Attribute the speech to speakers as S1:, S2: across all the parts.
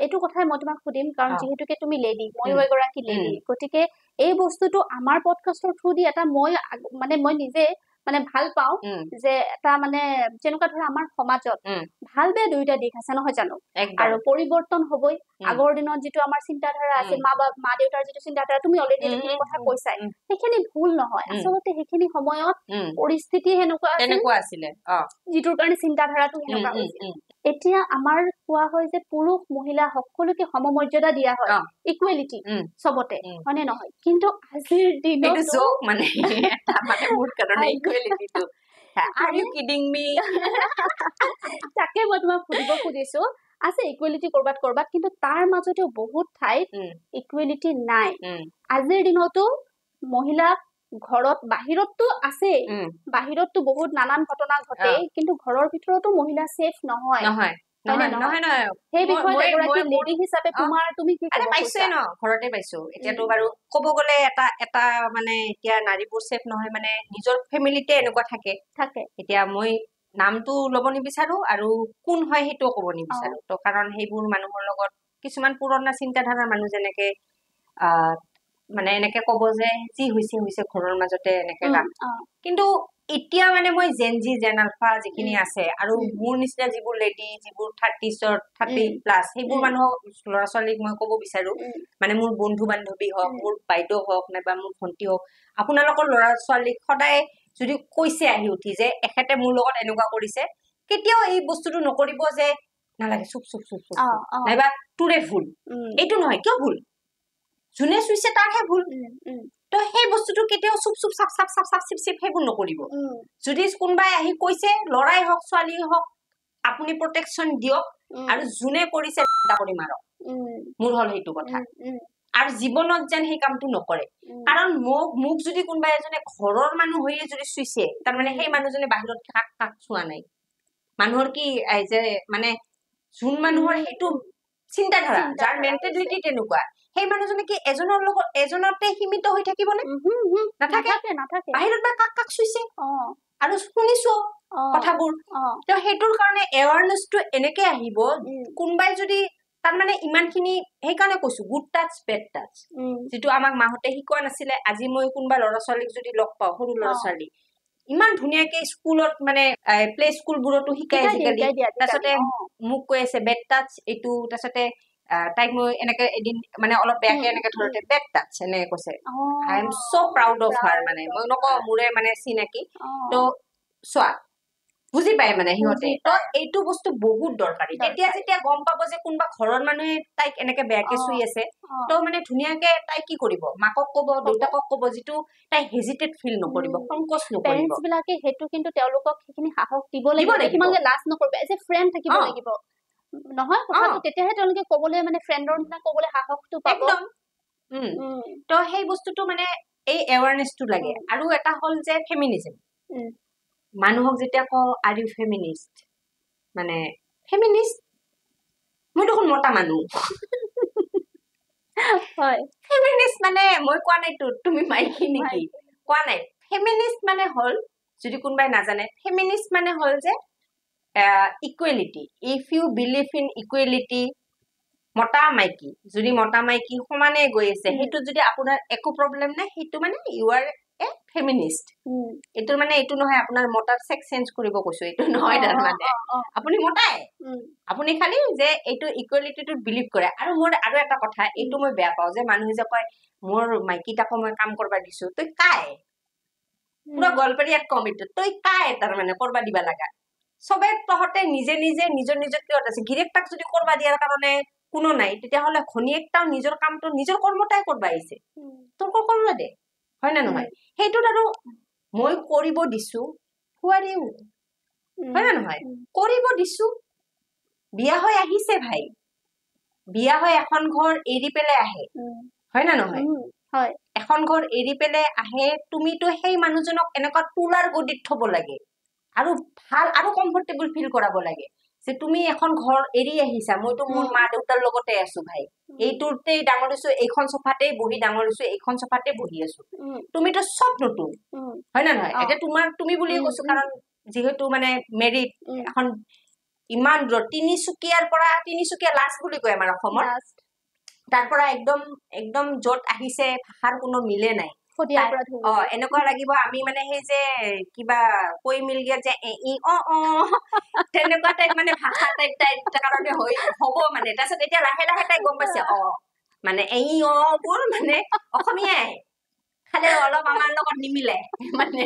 S1: এইটো কথাই মই তোমাক সুধিম, কাৰণ যিহেতুকে তুমি লেডি, ময়ো এগৰাকী লেডি, গতিকে এই বস্তুটো আমাৰ পডকাষ্টৰ থ্ৰু দি এটা মই মানে মই নিজে মানে ভাল পাওঁ যে এটা মানে যেনেকুৱা ধৰা আমাৰ সমাজত ভাল বেয়া দুয়োটা দিশ আছে, নহয় জানো? আৰু পৰিৱৰ্তন হবই। আগৰ দিনত যিটো আমাৰ চিন্তাধাৰা আছিল, মা দেউতাৰ যিটো চিন্তাধাৰা, তুমি অলৰেডি যিখিনি কথা কৈছাই, সেইখিনি ভুল নহয়। আচলতে সেইখিনি সময়ত পৰিস্থিতি সেনেকুৱা
S2: আছিলে,
S1: যিটোৰ কাৰণে চিন্তাধাৰাটো সেনেকুৱা হৈছিল। এতিয়া আমাৰ কোৱা হয় যে পুৰুষ মহিলা সকলোকে সমমৰ্যাদা দিয়া হয়, ইকুৱেলিটি চবতে, হয়নে নহয়? কিন্তু আজিৰ দিনত
S2: মানে মোৰ কাৰণে ইকুৱেলিটিটো, Are you kidding me?
S1: তাকে মই তোমাক সুধিব খুজিছো। আছে ইকুৱেলিটি কৰবাত কৰবাত, কিন্তু তাৰ মাজতেও বহুত ঠাইত ইকুৱেলিটি নাই। আজিৰ দিনতো মহিলাক ঘৰত, বাহিৰততো আছেই, বাহিৰততো বহুত নানান ঘটনা ঘটে, কিন্তু ঘৰৰ ভিতৰতো মহিলা ছেফ নহয়। সেই বিষয়ত এগৰাকী লেডি হিচাপে তোমাৰ তুমি কি
S2: ক'ব? পাইছোৱে ন, ঘৰতে পাইছো। এতিয়াতো বাৰু ক'ব গ'লে এটা এটা মানে এতিয়া নাৰীবোৰ ছেফ নহয়, মানে নিজৰ ফেমিলিতে এনেকুৱা থাকে। এতিয়া মই নামটো ল'ব নিবিচাৰো আৰু কোন হয় সেইটোও ক'ব নিবিচাৰো, তো কাৰণ সেইবোৰ মানুহৰ লগত কিছুমান পুৰণা চিন্তাধাৰাৰ মানুহ, যেনেকে মানে এনেকে ক'ব যে যি হৈছে হৈছে, ঘৰৰ মাজতে এনেকে ৰাখ। কিন্তু এতিয়া মানে মই জেন জি, জেন আলফা যিখিনি আছে আৰু মোৰ নিচিনা যিবোৰ লেডি, যিবোৰ থাৰ্টিছৰ, 30+, সেইবোৰ মানুহক, ল'ৰা ছোৱালীক মই ক'ব বিচাৰো, মানে মোৰ বন্ধু বান্ধৱী হওক, মোৰ বাইদেউ হওক নাইবা মোৰ ভণ্টি হওক, আপোনালোকৰ ল'ৰা ছোৱালীক সদায় যদি কৈছে আহি উঠি যে এখেতে মোৰ লগত এনেকুৱা কৰিছে, কেতিয়াও এই বস্তুটো নকৰিব যে নালাগে, চুপ চুপ চুপ চুপ, নাইবা তোৰে ভুল, এইটো নহয়, কিয় ভুল, যোনে চুইছে তাৰহে ভুল। তো সেই বস্তুটো কেতিয়াও চুপ চুপ চাপ চাপ চাপ চাপ চিপ চিপ সেইবোৰ নকৰিব। যদি কোনোবাই আহি কৈছে, ল'ৰাই হওক ছোৱালীয়ে হওক, আপুনি প্ৰটেকচন দিয়ক আৰু যোনে কৰিছে কৰি মাৰক। মোৰ হ'ল সেইটো কথা। আৰু জীৱনত যেন সেই কামটো নকৰে। কাৰণ মোক যদি কোনোবা এজনে ঘৰৰ মানুহ হৈয়ে যদি চুইছে, তাৰমানে সেই মানুহজনে বাহিৰত কাক কাক চোৱা নাই। মানুহৰ কি যে মানে যোন মানুহৰ সেইটো চিন্তাধাৰা, যাৰ মেণ্টেলিটি তেনেকুৱা, সেই মানুহজনে কি এজনৰ লগত এজনতে সীমিত হৈ থাকিবনে? নাথাকে। বাহিৰত বা কাক কাক চুইছে আৰু শুনিছো কথাবোৰ। তো সেইটোৰ কাৰণে এৱাৰনেছটো এনেকে আহিব, কোনোবাই যদি তাৰমানে ইমানখিনি, সেইকাৰণে কৈছো গুড টাচ বেড টাচ, যিটো আমাক মাহঁতে শিকোৱা নাছিলে। আজি মই কোনোবা ল'ৰা ছোৱালীক যদি লগ পাওঁ, সৰু ল'ৰা ছোৱালী, ইমান ধুনীয়াকে স্কুলত মানে প্লে স্কুলবোৰতো শিকাই আজিকালি। তাৰপিছতে মোক কৈ আছে বেড টাচ এইটো, তাৰপিছতে তাইক মই এনেকে এদিন মানে অলপ বেয়াকে এনেকে ধৰোতে বেড টাচ এনেকে কৈছে। I am so proud of her, মানে মই নকওঁ, মোৰে মানে চিনাকি। তো চোৱা, বুজি পায় মানে সিহঁতে। তো এইটো বস্তু বহুত দৰকাৰী। তেতিয়া যেতিয়া গম পাব যে কোনোবা ঘৰৰ মানুহে তাইক এনেকে বেয়াকে চুই আছে, তো মানে ধুনীয়াকে তাই কি কৰিব, মাকক কব, দেউতাকক কব, যিটো তাই হেজিটেট ফিল নকৰিব, সংকোচ নকৰিব।
S1: পেৰেণ্টছ বিলাকে সেইটো কিন্তু তেওঁলোকক সেইখিনি সাহস দিব লাগিব, তোমালোকে লাজ নকৰিবা, এজ এ ফ্ৰেণ্ড থাকিব লাগিব নহয় কথাটো, তেতিয়াহে তেওঁলোকে কবলৈ মানে ফ্ৰেণ্ডৰ নিচিনা কবলৈ সাহসটো পাব।
S2: তো সেই বস্তুটো মানে এই এৱাৰনেছটো লাগে। আৰু এটা হ'ল যে ফেমিনিজম, মানুহক যেতিয়া কওঁ আৰ ইউ ফেমিনিষ্ট, মানে ফেমিনিষ্ট মই দেখোন মতা মানুহ। ফেমিনিষ্ট মানে মই কোৱা নাইতো তুমি মাইকী নেকি, কোৱা নাই। ফেমিনিষ্ট মানে হ'ল, যদি কোনোবাই নাজানে, ফেমিনিষ্ট মানে হ'ল যে equality. If you believe in equality, মতা মাইকী, যদি মতা মাইকী সমানে গৈ আছে, সেইটো যদি আপোনাৰ একো প্ৰব্লেম নাই, সেইটো মানে ইউ আৰ এ ফেমিনিষ্ট। এইটো মানে এইটো নহয় আপোনাৰ মতাৰ চেক্স চেঞ্জ কৰিব কৈছো, এইটো নহয়, তাৰমানে আপুনি মতাই, আপুনি খালি যে এইটো ইকুৱেলিটিটোত বিলিভ কৰে। আৰু মোৰ আৰু এটা কথা, এইটো মই বেয়া পাওঁ যে মানুহে যে কয় মোৰ মাইকীটাকো মই কাম কৰবা দিছো, তই কাই, পুৰা গোৱালপাৰীয়াত কম এইটো, তই কাই তাৰমানে কৰবা দিবা লাগা। চবে তহঁতে নিজে নিজে নিজৰ নিজৰ কিয়ত আছে। গিৰেকটাক যদি কৰবা দিয়াৰ কাৰণে কোনো নাই, তেতিয়াহ'লে ঘনীয়েকটাও নিজৰ কামটো নিজৰ কৰ্মটাই কৰবা আহিছে, তোৰ কৰবা দে, হয় নে নহয়? সেইটোত আৰু মই কৰিব দিছো, হোৱাৰেও, হয় নে নহয়? কৰিব দিছো, বিয়া হৈ আহিছে ভাই, বিয়া হৈ এখন ঘৰ এৰি পেলাই আহে, হয় নে নহয়? এখন ঘৰ এৰি পেলাই আহে, তুমিতো সেই মানুহজনক এনেকুৱা তুলাৰ গদিত থব লাগে আৰু ভাল আৰু কমফৰ্টেবল ফিল কৰাব লাগে যে তুমি এখন ঘৰ এৰি আহিছা, মইতো মোৰ মা দেউতাৰ লগতে আছো ভাই, এইটোতেই ডাঙৰ হৈছো, এইখন চোফাতেই বহি ডাঙৰ হৈছো, এইখন চোফাতে বহি আছো, তুমিতো চব নতুন, হয় নে নহয়? এতিয়া তোমাৰ তুমি বুলিয়ে কৈছো, কাৰণ যিহেতু মানে মেৰিড এখন ইমান দূৰত তিনিচুকীয়াৰ পৰা, তিনিচুকীয়া লাষ্ট বুলি কয় আমাৰ অসমৰ, তাৰ পৰা একদম একদম য'ত আহিছে ভাষাৰ কোনো মিলে নাই। অ এনেকুৱা লাগিব আমি মানে সেই যে কিবা কৈ মিল গিয়া যে ই অ অ তেনেকুৱা টাইপ মানে ভাষা টাইপ টাইপ কাৰণে হৈ হ'ব মানে। তাৰপিছত এতিয়া লাহে লাহে তাই গম পাইছে অ মানে এই অ বোৰ মানে অসমীয়াই, খালি অলপ আমাৰ লগত নিমিলে মানে।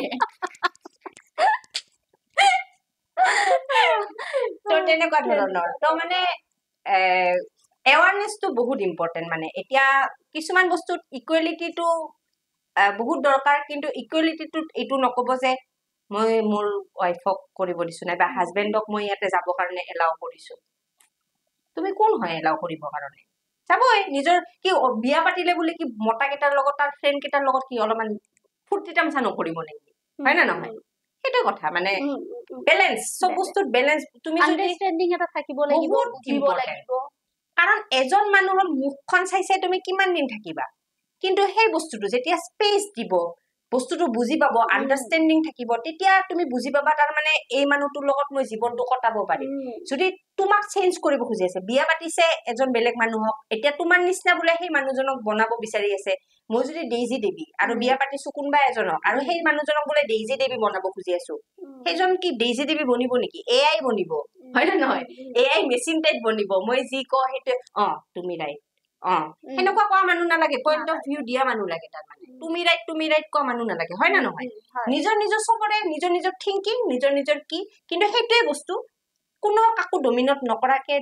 S2: ত তেনেকুৱা ধৰণৰ। ত মানে এৱাৰনেছটো বহুত ইম্পৰ্টেণ্ট। মানে এতিয়া কিছুমান বস্তুত ইকুৱেলিটিটো বহুত দৰকাৰ, কিন্তু ইকুৱেলিটিটোত এইটো নক'ব যে মই মোৰ ৱাইফক কৰিব দিছো নাইবা হাজবেণ্ডক মই ইয়াতে যাবৰ কাৰণে এলাও কৰিছো। তুমি কোন হয় এলাও কৰিবৰ কাৰণে? যাবই নিজৰ কি বিয়া পাতিলে বুলি কি মতা কেইটাৰ লগত তাৰ ফ্ৰেণ্ড কেইটাৰ লগত কি অলপমান ফূৰ্তি তামচা নকৰিব নেকি? হয় নে নহয়? সেইটো কথা মানে বেলেঞ্চ, চব বস্তুত বেলেঞ্চ। তুমি
S1: আণ্ডাৰষ্টেণ্ডিং এটা থাকিব লাগিব, বুজিব লাগিব।
S2: কাৰণ এজন মানুহৰ মুখখন চাই চাই তুমি কিমান দিন থাকিবা, কিন্তু সেই বস্তুটো যেতিয়া স্পেচ দিব, বস্তুটো বুজি পাব, আণ্ডাৰষ্টেণ্ডিং থাকিব, তেতিয়া তুমি বুজি পাবা তাৰ মানে এই মানুহটোৰ লগত মই জীৱনটো কটাব পাৰিম। যদি তোমাক চেঞ্জ কৰিব খুজি আছে, বিয়া পাতিছে এজন বেলেগ মানুহক, এতিয়া তোমাৰ নিচিনা বোলে সেই মানুহজনক বনাব বিচাৰি আছে, মই যদি ডেইজি দেৱী আৰু বিয়া পাতিছো কোনোবা এজনক আৰু সেই মানুহজনক বোলে ডেইজি দেৱী বনাব খুজি আছো, সেইজন কি ডেইজি দেৱী বনিব নেকি? এ I বনিব, হয় নে নহয়? এ I machine type বনিব, মই যি কওঁ সেইটোৱে অ তুমি ৰাইট, অ সেনেকুৱা কোৱা মানুহ নালাগে, পইণ্ট অফ ভিউ দিয়া মানুহ লাগে। তাৰমানে তুমি ৰাইট তুমি ৰাইট কোৱা মানুহ নালাগে, হয় নে নহয়? নিজৰ নিজৰ চবৰে নিজৰ নিজৰ থিংকিং, নিজৰ নিজৰ কি, কিন্তু সেইটোৱে বস্তু কোনো কাকো ডমিনেট নকৰাকে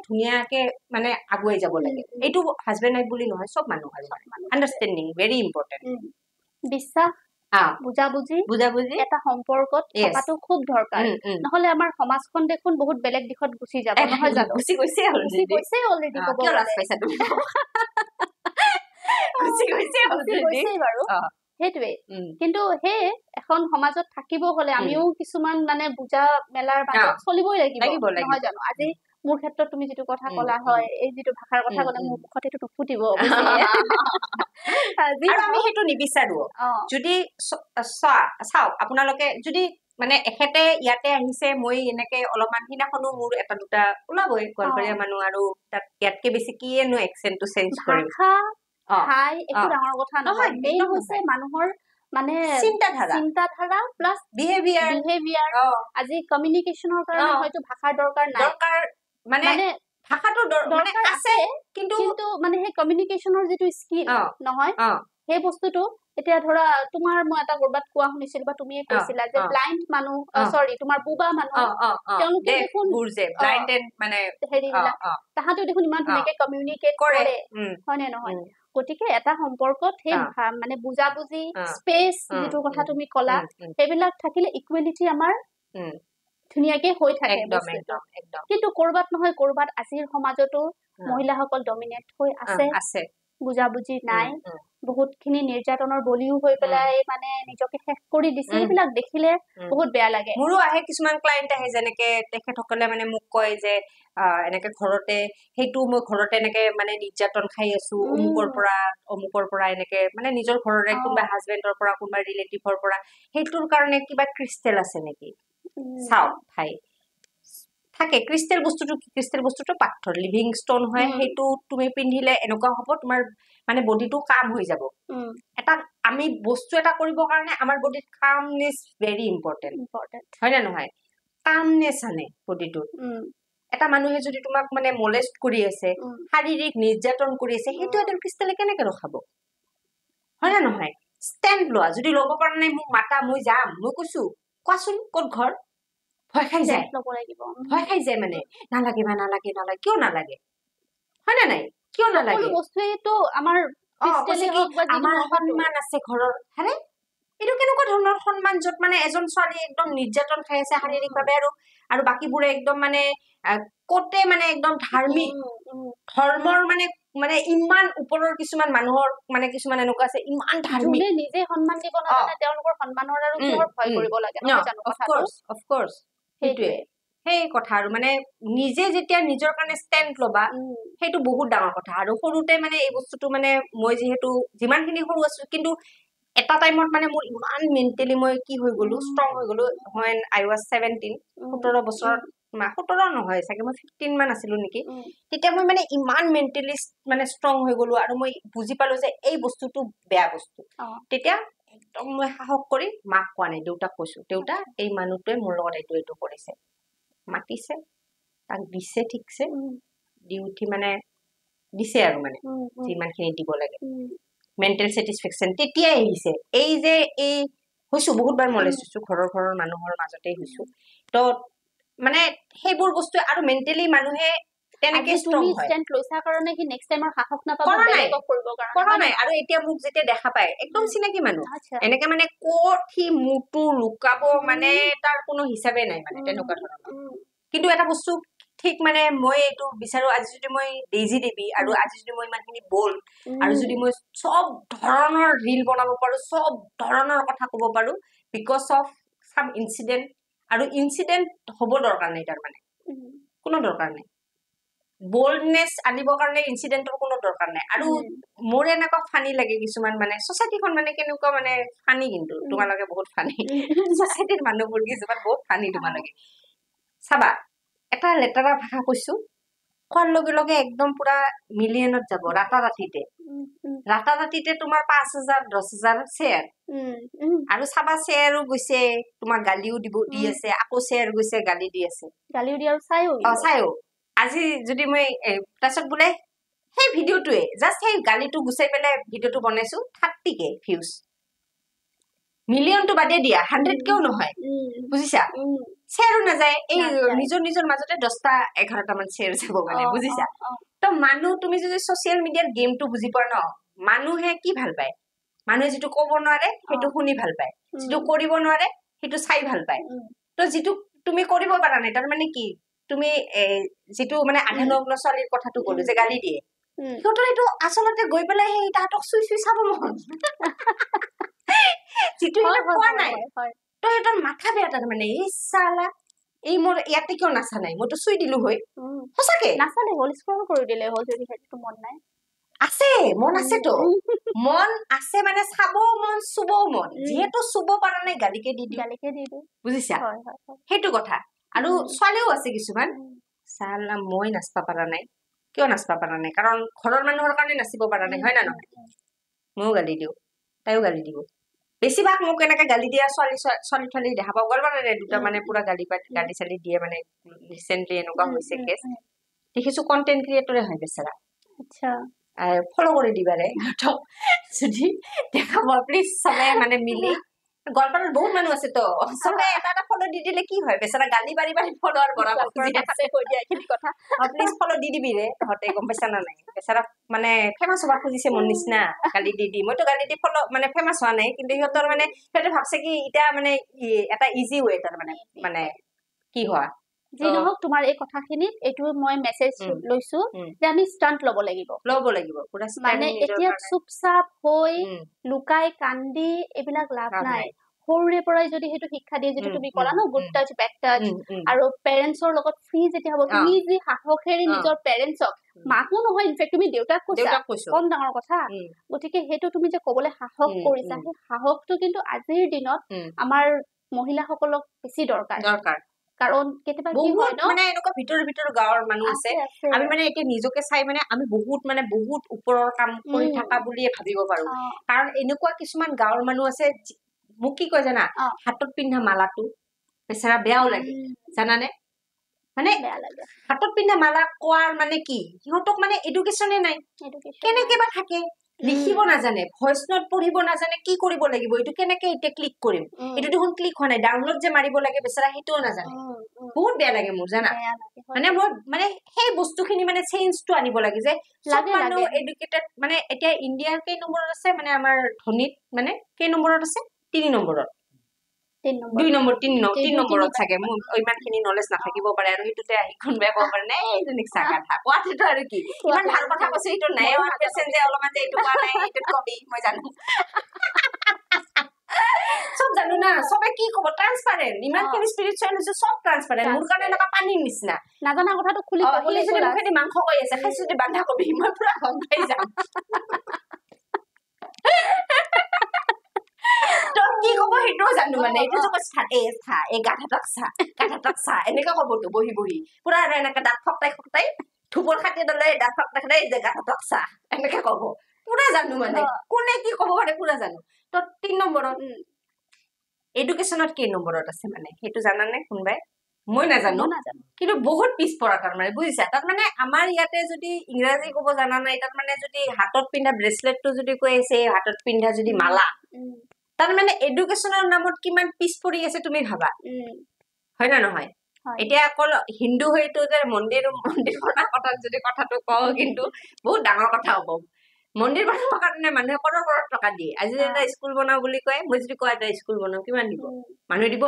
S2: ধুনীয়াকে মানে আগুৱাই যাব লাগে। এইটো হাজবেণ্ড ৱাইফ বুলি নহয়, চব মানুহ আৰু আণ্ডাৰষ্টেণ্ডিং ভেৰি ইম্পৰ্টেণ্ট।
S1: বিশ্বাস, বুজাবুজি এটা সম্পৰ্কত থকাটো খুব দৰকাৰ, নহলে আমাৰ সমাজখন দেখোন বহুত বেলেগ দিশত গুচি যাব, নহয় জানো?
S2: গুচি গৈছে
S1: অলৰেডি, গুচি গৈছেই বাৰু, সেইটোৱে। কিন্তু সেয়ে এখন সমাজত থাকিব হলে আমিও কিছুমান মানে বুজা মেলাৰ মাজত চলিবই লাগিব, নহয় জানো? আজি মোৰ ক্ষেত্ৰত তুমি যিটো কথা কলা হয়, এই যিটো ভাষাৰ কথা কলা, মোৰ মুখত সেইটো নুফুটিব।
S2: আৰু আমি সেইটো নিবিচাৰো। যদি চাওক আপোনালোকে, যদি মানে এখেতে ইয়াতে আহিছে, মই এনেকে অলপমান সিদিনাখনো মোৰ এটা দুটা ওলাবই, গোৱালপৰীয়া মানুহ আৰু তাত ইয়াতকে বেছি কিয়েনো একচেণ্টটো চেঞ্জ কৰিম।
S1: ঠাই একো ডাঙৰ কথা নহয়, মেইন হৈছে মানুহৰ মানে চিন্তাধাৰা প্লাছ বিহেভিয়াৰ। আজি কমিউনিকেশ্যনৰ কাৰণে হয়তো ভাষাৰ দৰকাৰ নাই,
S2: মানে ভাষাটো দৰকাৰ আছে, কিন্তু
S1: মানে সেই কমিউনিকেশ্যনৰ যিটো স্কিল নহয়, সেই বস্তুটো এতিয়া ধৰা তোমাৰ মই এটা কৰবাত কোৱা শুনিছিলো বা তুমিয়ে কৈছিলা যে ব্লাইণ্ড মানুহ, চৰি তোমাৰ বোবা মানুহ, তেওঁলোকে দেখোন হেৰিবিলাক তাহাঁতেও দেখোন ইমান ধুনীয়াকে কমিউনিকেট কৰে, হয় নে নহয়? গতিকে এটা সম্পৰ্কত সেই মানে বুজাবুজি, স্পেচ যিটো কথা তুমি কলা, সেইবিলাক থাকিলে ইকুৱেলিটি আমাৰ ধুনীয়াকে হৈ থাকে। কিন্তু কৰবাত নহয় কৰবাত আজিৰ সমাজতো মহিলাসকল ডমিনেট হৈ আছে, বুজাবুজি নাই, বহুতখিনি নিৰ্যাতনৰ বলিও হৈ পেলাই মানে নিজকে শেষ কৰি দিছে। এইবিলাক দেখিলে বহুত বেয়া লাগে।
S2: মোৰো আহে কিছুমান ক্লায়েণ্ট আহে, যেনেকে তেখেতসকলে মানে মোক কয় যে এনেকে ঘৰতে সেইটো মই ঘৰতে এনেকে মানে নিৰ্যাতন খাই আছো, অমুকৰ পৰা এনেকে মানে নিজৰ ঘৰৰে কোনোবা হাজবেণ্ডৰ পৰা, কোনোবা ৰিলেটিভৰ পৰা, সেইটোৰ কাৰণে কিবা ক্ৰিষ্টেল আছে নেকি চাওক ভাই। থাকে ক্ৰিষ্টেল বস্তুটো, ক্ৰিষ্টেল বস্তুটো পাথৰ, লিভিং ষ্টন হয়, সেইটো তুমি পিন্ধিলে এনেকুৱা হ'ব তোমাৰ মানে বডিটো কাম হৈ যাব। এটা আমি বস্তু এটা কৰিবৰ কাৰণে আমাৰ বডিত কামনেছ ভেৰি ইম্পৰ্টেণ্ট, হয় নে নহয়? কামনেছ আনে বডিটোত। এটা মানুহে যদি তোমাক মানে মলেষ্ট কৰি আছে, শাৰীৰিক নিৰ্যাতন কৰি আছে, সেইটো এডাল ক্ৰিষ্টেলে কেনেকে ৰখাব, হয় নে নহয়? ষ্টেণ্ড লোৱা, যদি ল'ব পৰা নাই মোক মাতা, মই যাম, মই কৈছো কোৱাচোন ক'ত ঘৰ, ভয় খাই যায়, ভয় খাই যায় মানে নালাগে বা নালাগে নালাগে, কিয় নালাগে, হয় নে নাই? কিয় নালাগে?
S1: বস্তুৱেতো আমাৰ
S2: আমাৰ সন্মান আছে ঘৰৰ, হয়নে? এইটো কেনেকুৱা ধৰণৰ সন্মান য'ত মানে এজন ছোৱালী একদম নিৰ্যাতন খাই আছে শাৰীৰিকভাৱে, আৰু আৰু বাকীবোৰে একদম মানে কতে মানে একদম ধাৰ্মিক ধৰ্মৰ মানে মানে ইমান ওপৰৰ কিছুমান মানুহৰ মানে কিছুমান এনেকুৱা আছে ইমান ধাৰ্মিক,
S1: নিজে সন্মান দিব নাজানে, তেওঁলোকৰ সন্মানৰ আৰু কিহৰ ভয় কৰিব লাগে, নহয় জানো?
S2: অফক'ৰ্চ সেইটোৱে সেই কথা। আৰু মানে নিজে যেতিয়া নিজৰ কাৰণে ষ্টেণ্ড ল'বা, সেইটো বহুত ডাঙৰ কথা। আৰু সৰুতে মানে এই বস্তুটো মানে মই যিহেতু যিমানখিনি সৰু আছো, কিন্তু এটা টাইমত মানে মোৰ ইমান মেণ্টেলি মই কি হৈ গলো, ষ্ট্ৰং হৈ গলো। When I was 17, 17 বছৰত 17 নহয় চাগে, মই 15 মান আছিলো নেকি, তেতিয়া মই মানে ইমান মেণ্টেলি মানে ষ্ট্ৰং হৈ গলো আৰু মই বুজি পালো যে এই বস্তুটো বেয়া বস্তু। তেতিয়া একদম মই সাহস কৰি মাক কোৱা নাই, দেউতাক কৈছো, দেউতা এই মানুহটোৱে মোৰ লগত এইটো এইটো কৰিছে। মাতিছে, তাক দিছে ঠিকছে, দি উঠি মানে দিছে আৰু মানে যিমানখিনি দিব লাগে। মেণ্টেল ছেটিছফেকশ্যন তেতিয়াই আহিছে। এই যে এই হৈছো, বহুতবাৰ মলেজ হৈছো, ঘৰৰ ঘৰৰ মানুহৰ মাজতেই হৈছো। তো মানে সেইবোৰ বস্তু আৰু মেণ্টেলি মানুহে তেনেকে ষ্ট্ৰং হয়। কৰা নাই। আৰু এতিয়া মোক যেতিয়া দেখা পায় একদম চিনাকি মানুহ, এনেকে মানে ক'ত সি মূৰটো লুকাব মানে তাৰ কোনো হিচাপে নাই মানে তেনেকুৱা ধৰণৰ। কিন্তু এটা বস্তু ঠিক মানে মই এইটো বিচাৰো, আজি যদি মই ডেইজি দেৱী আৰু আজি যদি মই ইমানখিনি বল্ড আৰু যদি মই চব ধৰণৰ ৰিল বনাব পাৰো, চব ধৰণৰ কথা ক'ব পাৰো, because of চাম ইনচিডেণ্ট। আৰু ইনচিডেণ্ট হ'ব দৰকাৰ নাই, তাৰ মানে কোনো দৰকাৰ নাই। বল্ডনেছ আনিবৰ কাৰণে ইনচিডেণ্টৰ কোনো দৰকাৰ নাই। আৰু মোৰ এনেকুৱা ফানি লাগে কিছুমান মানে ছচাইটিখন মানে কেনেকুৱা মানে ফানি, কিন্তু তোমালোকে বহুত ফানি, ছচাইটিৰ মানুহবোৰ কিছুমান বহুত ফানি। তোমালোকে চাবা, এটা লেতেৰা ভাষা কৈছো, কোৱাৰ লগে লগে একদম পুৰা মিলিয়নত যাব ৰাতাৰাতিতে। ৰাতাৰাতিতে তোমাৰ 5,000 10,000 শ্বেয়াৰ। আৰু চাবা শ্বেয়াৰো গৈছে, তোমাক গালিও দিব দি আছে, আকৌ শ্বেয়াৰ গৈছে, গালি দি আছে,
S1: গালিও দি আৰু চাইও
S2: চাইও। আজি যদি মই তাৰপিছত বোলে সেই ভিডিঅ'টোৱে জাষ্ট সেই গালিটো গুচাই পেলাই ভিডিঅ'টো বনাইছো, 30K views, মিলিয়নটো বাদে দিয়া, 100Kও নহয়, বুজিছা? শ্বেয়াৰো নাযায়, এই নিজৰ নিজৰ মাজতে 10টা 11টা মান শ্বেয়াৰ যাব মানে, বুজিছা? তো মানুহ তুমি যদি ছচিয়েল মিডিয়াৰ গেমটো বুজি পোৱা ন, মানুহে কি ভাল পায়, মানুহে যিটো ক'ব নোৱাৰে সেইটো শুনি ভাল পায়, যিটো কৰিব নোৱাৰে সেইটো চাই ভাল পায়। তো যিটো তুমি কৰিব পাৰা নাই, তাৰ মানে কি তুমি যিটো মানে আধা নগ্ন ছোৱালীৰ কথাটো ক'লো যে গালি দিয়ে, সিহঁতৰ এইটো আচলতে গৈ পেলাই সেই তাহাঁতক চুই চুই চাব মন, যিটো পোৱা নাই, তো সিহঁতৰ মাথা বেয়া। তাৰ মানে এই চালা এই মোৰ ইয়াতে কিয় নাচা নাই, মইতো চুই দিলো হয়। সঁচাকে
S1: নাচালে হ'ল, স্ক্ৰল কৰি দিলে হ'ল যদি সেইটো মন নাই।
S2: আছে মন, আছে তো মন আছে, মানে চাবও মন চুবও মন, যিহেতু চুব পৰা নাই গালিকে দি দিওঁ,
S1: গালিকে দি দিওঁ,
S2: বুজিছা? সেইটো কথা। আৰু ছোৱালীও আছে কিছুমান, চালা মই নাচবা পৰা নাই, কিয় নাচবা পৰা নাই, কাৰণ ঘৰৰ মানুহৰ কাৰণে নাচিব পৰা নাই, হয় না নহয়? ময়ো গালি দিওঁ, তাইও গালি দিব। বেছিভাগ মোক এনেকে গালি দিয়া ছোৱালী ছোৱালী ছোৱালী দেখা পাওঁ, গোৱালপাৰাৰে দুটা মানে পুৰা গালি গালি চালি দিয়ে মানে। ৰিচেণ্টলি এনেকুৱা হৈছে কেছ দেখিছো, কণ্টেণ্ট ক্ৰিয়েটৰে হয় বেচেৰা। ফ'ল' কৰি দিবা ৰে সিহঁতক যদি দেখা পোৱা প্লিজ, চবে মানে মিলি। গোৱালপাৰাত বহুত মানুহ আছে তো, চবে এটা এটা ফ'ল' দি দিলে কি হয়, বেচেৰা গালি বাৰী বাৰী ফ'ল'ৱাৰ বঢ়াব প্লিজ ফ'ল' দি দিবি ৰে তহঁতে, গম পাইছা না নাই? বেচেৰা মানে ফেমাছ হ'ব খুজিছে মোৰ নিচিনা, গালি দি দি। মইতো গালি দি ফ'ল' মানে ফেমাছ হোৱা নাই, কিন্তু সিহঁতৰ মানে সিহঁতে ভাবছে কি এতিয়া মানে এটা ইজি ৱে তাৰ মানে মানে কি হোৱা।
S1: যি নহওক তোমাৰ এই কথাখিনিত এইটো মই মেছেজ লৈছো যে আমি ষ্টাণ্ট ল'ব লাগিব,
S2: ল'ব লাগিব
S1: মানে এতিয়া চুপচাপ হৈ লুকাই কান্দি এইবিলাক লাভ নাই। সৰুৰে পৰাই যদি সেইটো শিক্ষা দিয়ে, যিটো তুমি ক'লা ন গুড টাচ বেড টাচ, আৰু পেৰেণ্টছৰ লগত ফ্ৰী যেতিয়া হ'ব, তুমি যি সাহসেৰে নিজৰ পেৰেণ্টছক, মাকো নহয় ইনফেক্ট তুমি দেউতাক কৈছা, কম ডাঙৰ কথা, গতিকে সেইটো তুমি যে ক'বলৈ সাহস কৰিছা, সেই সাহসটো কিন্তু আজিৰ দিনত আমাৰ মহিলাসকলক বেছি দৰকাৰ। কাৰণ কেতিয়াবা কি হয় ন,
S2: মানে এনেকুৱা ভিতৰৰ ভিতৰৰ গাঁৱৰ মানুহ আছে, আমি মানে এতিয়া নিজকে চাই মানে আমি বহুত মানে বহুত ওপৰৰ কাম কৰি থকা বুলিয়ে ভাবিব পাৰো। কাৰণ এনেকুৱা কিছুমান গাঁৱৰ মানুহ আছে, মোক কি কয় জানা, হাতত পিন্ধা মালাটো বেচেৰা বেয়াও লাগে জানানে, মানে হাতত পিন্ধা মালা কোৱাৰ মানে কি, সিহঁতক মানে এডুকেশ্যনে নাই, কেনেকে বা থাকে, লিখিব নাজানে, ভইচ নোট পঢ়িব নাজানে, কি কৰিব লাগিব, এইটো কেনেকে এতিয়া ক্লিক কৰিম, এইটো দেখোন ক্লিক হোৱা নাই, ডাউনলোড যে মাৰিব লাগে বেচেৰা সেইটোও নাজানে। বহুত বেয়া লাগে মোৰ জানা, মানে মই মানে সেই বস্তুখিনি মানে চেঞ্জটো আনিব লাগে যে চব মানুহ এডুকেটেড। মানে এতিয়া ইণ্ডিয়াৰ কেই নম্বৰত আছে, মানে আমাৰ ধনীত মানে কেই নম্বৰত আছে, 3 নম্বৰত, 2 নম্বৰ 3 নম্বৰত চাগে। মোৰ ইমানখিনি নলেজ নাথাকিব পাৰে আৰু সেইটোতে আহি কোনোবাই ক'ব পাৰে নাই এইজনীক চাহ কোৱাটোতো আৰু কি ইমান ভাল কথা কৈছো, সেইটো নাই 1% যে অলপমান যে এইটো কোৱা নাই সেইটোত কবি, মই জানো চব জানো না, চবে কি ক'ব, ট্ৰান্সপাৰেণ্ট, ইমানখিনি স্পিৰিচুৱেল হৈছে, চব ট্ৰান্সপাৰেণ্ট। মোৰ কাৰণে এনেকুৱা পানীৰ নিচিনা,
S1: নাজানা কথাটো খুলি
S2: যদি মুখেদি মাংস কৈ আছে, খাইছো যদি বন্ধাকবি, মই পুৰা গম পাই যাম। কি ক'ব সেইটোও জানো মানে। এইটো চা, এই গাধাটাক চা, গাধাটাক চা, এনেকে ক'বতো বহি বহি পুৰা এনেকে দাঁত ফকটাই ফকটাই ধূপৰ খাটি দলে দাঁত ফকটাই ফকটাই যে গাধাটাক চা, এনেকে ক'ব। পুৰা জানো মানে, কোনে কি ক'ব পাৰে পুৰা জানো। তো 3 নম্বৰত এডুকেশ্যনত কেই নম্বৰত আছে মানে সেইটো জানানে কোনোবাই? মই নাজানো, কিন্তু বহুত পিছপৰা তাৰমানে, বুজিছা? তাৰমানে আমাৰ ইয়াতে যদি ইংৰাজী ক'ব জানা নাই, তাৰমানে যদি হাতত পিন্ধা ব্ৰেচলেটটো যদি কৈ আছে, হাতত পিন্ধা যদি মালা, তাৰমানে এডুকেশ্যনৰ নামত কিমান পিছ পৰি আছে তুমি ভাবা, হয় নে নহয়? এতিয়া অকল হিন্দু হয়তো যে মন্দিৰ মন্দিৰ বনোৱা কথাত যদি কথাটো কওঁ, কিন্তু বহুত ডাঙৰ কথা হ'ব। মন্দিৰ বনাবৰ কাৰণে মানুহে কৰোৰ কৰোৰ টকা দিয়ে। আজি যদি এটা স্কুল বনাও বুলি কয়, মই যদি কওঁ এটা স্কুল বনাও, কিমান দিব মানুহে? দিব।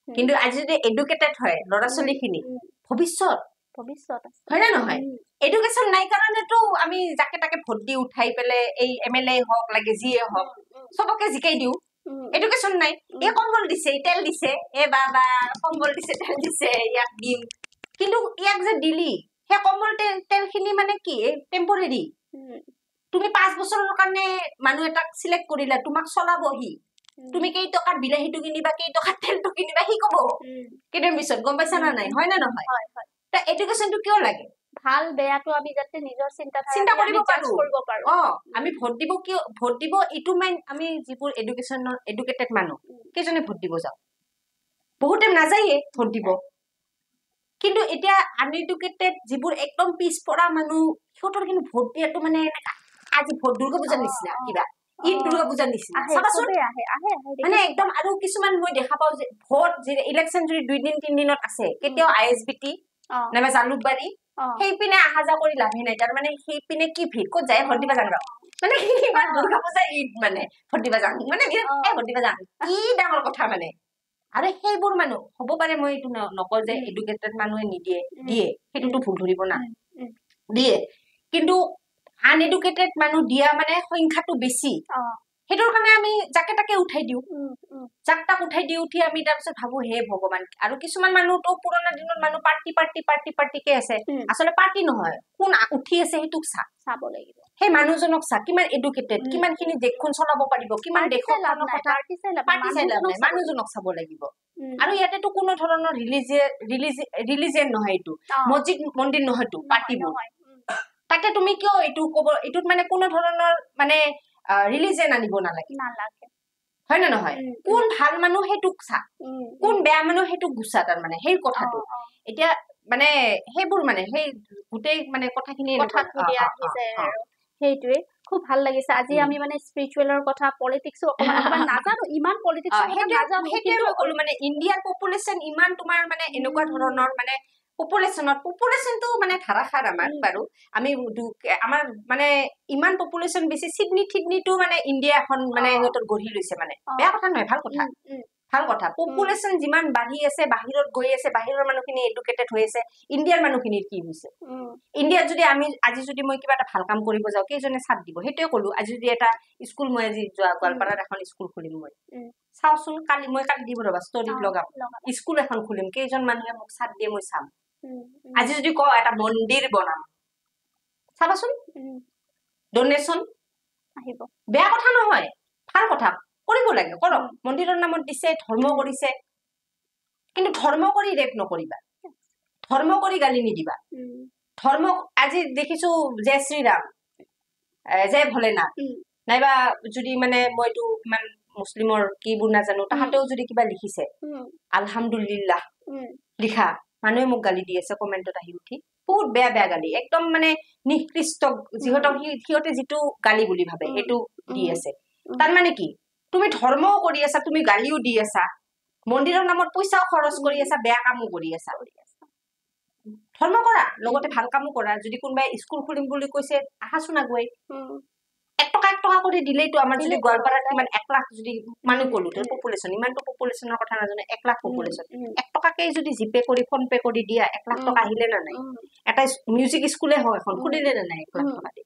S2: কিন্তু আজি যদি এডুকেটেড হয় ল'ৰা ছোৱালীখিনি, ভৱিষ্যত
S1: ভৱিষ্যত
S2: হয় নে নহয়? এডুকেশ্যন নাই কাৰণেতো আমি যাকে তাকে ভোট দি উঠাই পেলাই এই এম এল এ হওক লাগে যিয়ে হওক চবকে জিকাই দিওঁ। এডুকেশ্যন নাই, এই কম্বল দিছে, তেল দিছে, এই বা বা কম্বল দিছে, তেল দিছে, ইয়াক দিম। কিন্তু ইয়াক যে দিলি সেই কম্বল তেলখিনি মানে কি টেম্পৰেৰী। তুমি 5 বছৰৰ কাৰণে মানুহ এটাক চিলেক্ট কৰিলা, তোমাক চলাবহি, তুমি কেই টকাৰ বিলাহীটো কিনিবা, কেই টকাৰ তেলটো কিনিবা সি কব কেইদিন পিছত, গম পাইছা না নাই? হয় নে নহয়? এডুকেশ্যনটো কিয় লাগে?
S1: ভাল বেয়াটো আমি যাতে নিজৰ
S2: চিন্তা কৰিব পাৰো। অ, আমি ভোট দিব কিয়? ভোট দিব এইটো মেইন। আমি যিবোৰ এডুকেশ্যনৰ এডুকেটেড মানুহ, কেইজনে ভোট দিব যাওঁ? বহুতে নাযায়ে ভোট দিব। কিন্তু এতিয়া আনএডুকেটেড যিবোৰ একদম পিছপৰা মানুহ, সিহঁতৰ কিন্তু ভোট দিয়াটো মানে এনেকা আজি ভোট দুৰ্গা পূজাৰ নিচিনা, কিবা ঈদ দুৰ্গা পূজাৰ নিচিনা চাবাচোন মানে একদম। আৰু কিছুমান মই দেখা পাওঁ যে ভোট ইলেকশ্যন যদি 2 দিন 3 দিনত আছে, কেতিয়াও I S B T নাইবা জালুকবাৰী সেইপিনে অহা যোৱা কৰি লাভেই নাই। তাৰমানে সেইপিনে কি ভিৰ, ক'ত যায় ভোট দিব যাম মানে, ইমান দুৰ্গা পূজা ঈদ মানে ভোট দিব যাম মানে, ভোট দিব যাম কি ডাঙৰ কথা মানে। আৰু সেইবোৰ মানুহ হ'ব পাৰে, মই এইটো নকওঁ যে এডুকেটেড মানুহে নিদিয়ে, দিয়ে, সেইটোতো ভুল ধৰিব না, দিয়ে। কিন্তু আনএডুকেটেড মানুহ দিয়া মানে সংখ্যাটো বেছি, সেইটোৰ কাৰণে আমি যাকে তাকে উঠাই দিওঁ, যাক তাক উঠাই দি উঠি আমি তাৰপিছত ভাবো হে ভগৱান। আৰু কিছুমান মানুহতো পুৰণা দিনত মানুহ পাৰ্টি পাৰ্টি পাৰ্টি পাৰ্টিকে আছে, আচলতে পাৰ্টি নহয়, কোন উঠি আছে সেইটোক চা,
S1: চাব লাগিব,
S2: সেই মানুহজনক চা কিমান এডুকেটেড, কিমান খিনি দেশখন চলাব পাৰিব, কিমান দেশৰ পাৰ্টি চাই লাভ নাই, মানুহজনক চাব লাগিব। আৰু ইয়াতেতো কোনো ধৰণৰ ৰিলিজিয়ন নহয়, এইটো মছজিদ মন্দিৰ নহয়তো পাৰ্টিবোৰ, তাতে তুমি কিয় এইটো কব, এইটোত মানে কোনো ধৰণৰ মানে ৰিলিজিয়ন আনিব নালাগে, হয় নে নহয়? কোন ভাল মানুহ সেইটোক চা, কোন বেয়া মানুহ সেইটোক গুচা, তাৰমানে সেই কথাটো এতিয়া মানে সেইবোৰ মানে সেই গোটেই মানে কথাখিনি
S1: সেইটোৱে খুব ভাল লাগিছে। আজি আমি মানে স্পিৰিচুৱেলৰ কথা, পলিটিক্সো অকমান নাজানো, ইমান পলিটিক্স নাজানো,
S2: সেইটোৱে ক'লো মানে ইণ্ডিয়াৰ পপুলেশ্যন ইমান তোমাৰ মানে এনেকুৱা ধৰণৰ মানে পপুলেশ্যনত পপুলেশ্যনটো মানে ধাৰাসাৰ আমাৰ বাৰু, আমি আমাৰ মানে ইমান পপুলেশ্যন বেছি, চিডনি থিডনিটো মানে ইণ্ডিয়া এখন মানে সিহঁতৰ গঢ়ি লৈছে মানে, বেয়া কথা নহয়, ভাল কথা, ভাল কথা। পপুলেশ্যন যিমান বাঢ়ি আছে, বাহিৰত গৈ আছে, বাহিৰৰ মানুহখিনি এডুকেটেড হৈ আছে, ইণ্ডিয়াৰ মানুহখিনিৰ কি হৈছে? ইণ্ডিয়াত যদি আমি আজি যদি মই কিবা এটা ভাল কাম কৰিব যাওঁ, কেইজনে চাথ দিব? সেইটোৱে ক'লো, আজি যদি এটা স্কুল মই আজি যোৱা গোৱালপাৰাত এখন স্কুল খুলিম, মই চাওচোন কালি, মই কালি দিব ৰ'বা ষ্টৰীত লগাম, স্কুল এখন খুলিম, কেইজন মানুহে মোক চাথ দিয়ে মই চাম। আজি যদি কওঁ এটা মন্দিৰ বনাম, চাবাচোন ডনেশ্যন
S1: আহিব।
S2: বেয়া কথা নহয়, ভাল কথা, কৰিব লাগে, কৰক। মন্দিৰৰ নামত দিছে, ধৰ্ম কৰিছে, কিন্তু ধৰ্ম কৰি ৰেপ নকৰিবা, ধৰ্ম কৰি গালি নিদিবা। ধৰ্ম আজি দেখিছো জয় শ্ৰীৰাম, জয় ভোলেনাথ, নাইবা যদি মানে মইতো ইমান মুছলিমৰ কিবোৰ নাজানো, তাহাঁতেও যদি কিবা লিখিছে আলহামদুলিল্লাহ লিখা, মানুহে মোক গালি দি আছে কমেণ্টত আহি উঠি, বহুত বেয়া বেয়া গালি, একদম মানে নিকৃষ্ট, যিহঁতক সিহঁতে যিটো গালি বুলি ভাবে সেইটো দি আছে। তাৰ মানে কি, তুমি ধৰ্মও কৰি আছা, তুমি গালিও দি আছা, মন্দিৰৰ নামত পইচাও খৰচ কৰি আছা, বেয়া কামো কৰি আছা। ধৰ্ম কৰা লগতে ভাল কামো কৰা। যদি কোনোবাই স্কুল খুলিম বুলি কৈছে, আহাচোন আগুৱাই, 1 টকা 1 টকা কৰি দিলেইতো আমাৰ যদি গোৱালপাৰাত কিমান 1 লাখ যদি মানুহ ক'লো, পপুলেশ্যন ইমানটো পপুলেশ্যনৰ কথা নাজানো, 1 লাখ পপুলেশ্যন, 1 টকাকে যদি জিপে কৰি ফোন পে কৰি দিয়া, 1 লাখ টকা আহিলে না নাই? এটা মিউজিক স্কুলে হওক এখন খুলিলে না নাই 1 লাখ টকা দি,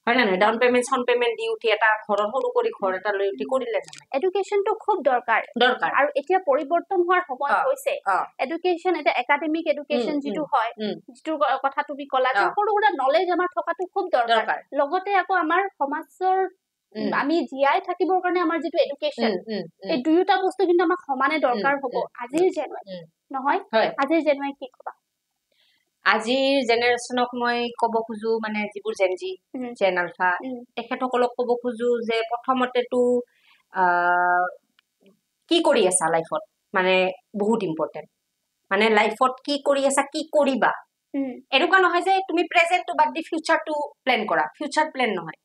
S2: হয় না নহয়? ডাউন পেমেণ্ট চাউন পেমেণ্ট দি উঠি এটা ঘৰৰ সৰু কৰি ঘৰ এটা লৈ উঠি কৰিলে না নাই?
S1: এডুকেশ্যনটো খুব দৰকাৰ,
S2: দৰকাৰ।
S1: আৰু এতিয়া পৰিৱৰ্তন হোৱাৰ সময় হৈছে। এডুকেশ্যন এতিয়া একাডেমিক এডুকেশ্যন যিটো হয়, যিটোৰ কথা তুমি ক'লা, যে সৰু সুৰা নলেজ আমাৰ থকাটো খুব দৰকাৰ, লগতে আকৌ আমাৰ সমাজৰ আমি জীয়াই থাকিবৰ কাৰণে আমাৰ যিটো এডুকেশ্যন, এই দুয়োটা বস্তু কিন্তু আমাক সমানে দৰকাৰ হ'ব আজিৰ জেনুৱাই নহয়। আজিৰ জেনুৱাই কি কবা?
S2: আজিৰ জেনেৰেশ্যনক মই ক'ব খোজো, মানে যিবোৰ জেনজি, জেন আলফা, তেখেতসকলক ক'ব খোজো যে প্ৰথমতেতো কি কৰি আছা লাইফত মানে বহুত ইম্পৰ্টেণ্ট। মানে লাইফত কি কৰি আছা, কি কৰিবা, এনেকুৱা নহয় যে তুমি প্ৰেজেণ্টটো বাদ দি ফিউচাৰটো প্লেন কৰা। ফিউচাৰ প্লেন নহয়,